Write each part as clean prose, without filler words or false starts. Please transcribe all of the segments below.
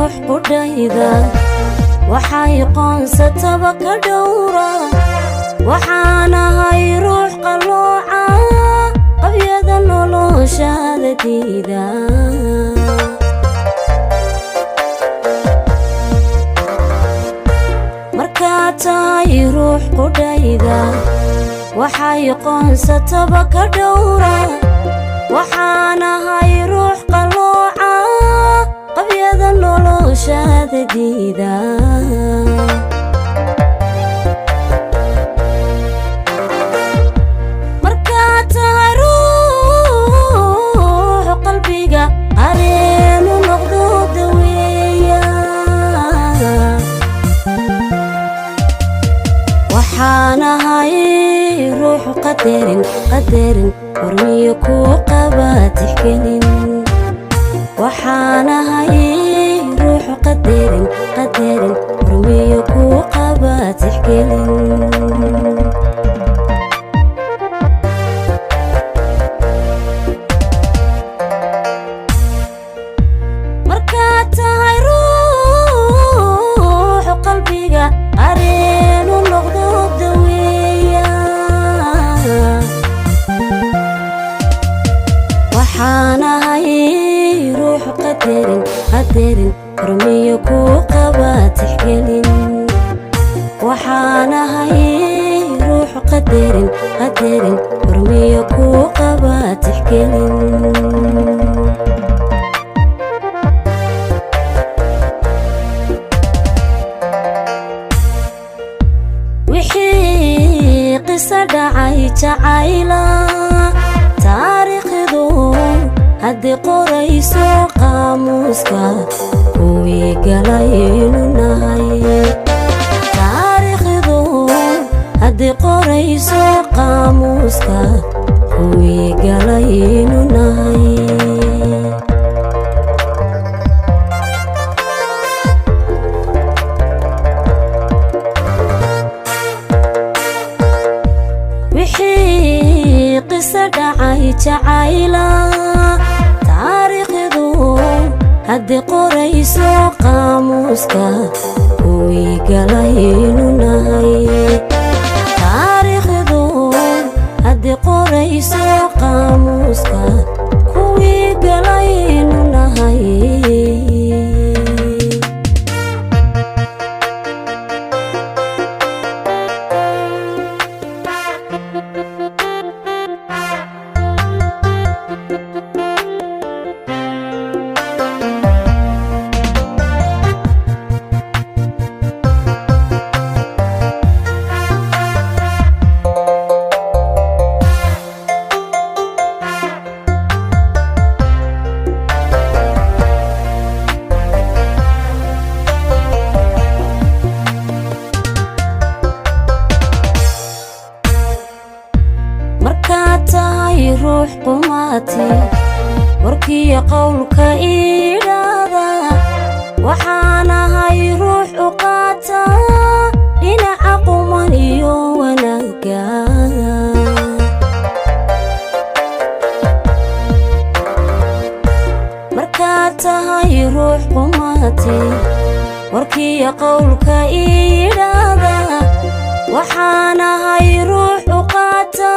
Ruux qudhayda waxay qoonsataba ka dhowra. Waxaan ahay ruux qallooca, qabyada noloshaada diida. Markaad tahay ruux qudhayda waxay qoonsataba ka dhowra. Waxaan ahay ruux qallooca, qabyada noloshaada diida. Markaad tahay ruux qalbiga qareenu noqdo daweeya. Waxaan ahay ruux qadarin, qadarin hormiyo kuu qaba tixgelin. Waxaan ahay ruux qadarin, qadarin hormiyo kuu qaba tixgelin. Markaad tahay ruux qalbiga qareenu noqdo daweeya. Waxaan ahay ruux qadarin, qadarin hormiyo kuu qaba tixgelin. Waxaan ahay ruux qadarin, qadarin hormiyo kuu qaba tixgelin. Wixii qiso dhacay jacayla, taariikhdu haddii qorayso qaamuuska kuwii galaynu nahay. Taariikhdu haddii qorayso qaamuuska kuwii galaynu nahay. Wixii qiso dhacay jacayla, taariikhdu haddii qorayso qaamuuska kuwii galaynu nahay. Taariikhdu haddii qorayso qaamuuska kuwii galaynu nahay. Markaad tahay ruux qumaati warkiiyo qowlka iidhaada. Waxaan ahay ruux u qaata dhinaca quman iyo wanaagga. Markaad tahay ruux qumaati warkiiyo qowlka iidhaada. Waxaan ahay ruux u qaata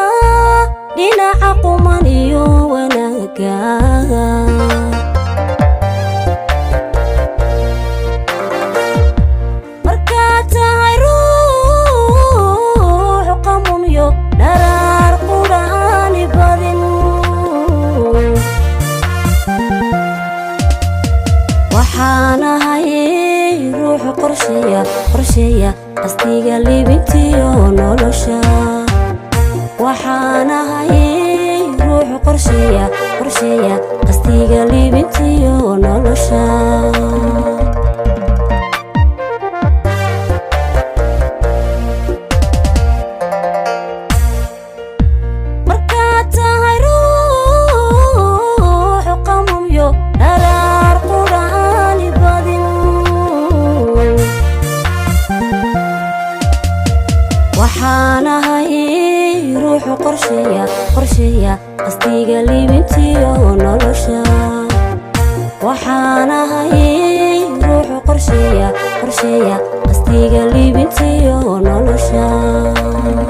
dhinaca quman iyo wanaagga. Markaad tahay ruux qamumyo dharaar qudhaani badin. Waxaan ahay ruux qorsheeya, qorsheeya qastiga libintiyo nolosha. Waxaan ahay ruux qorsheeya, qorsheeya qastiga libintiyo nolosha. Markaad tahay ruux qamumyo dharaar qudhaani badin. Waxaan ahay ruux qorsheeya, qorsheeya qastiga libintiyo nolosha. Waxaan ahay ruux Qorsheeya qastiga liibintiyo nolosha.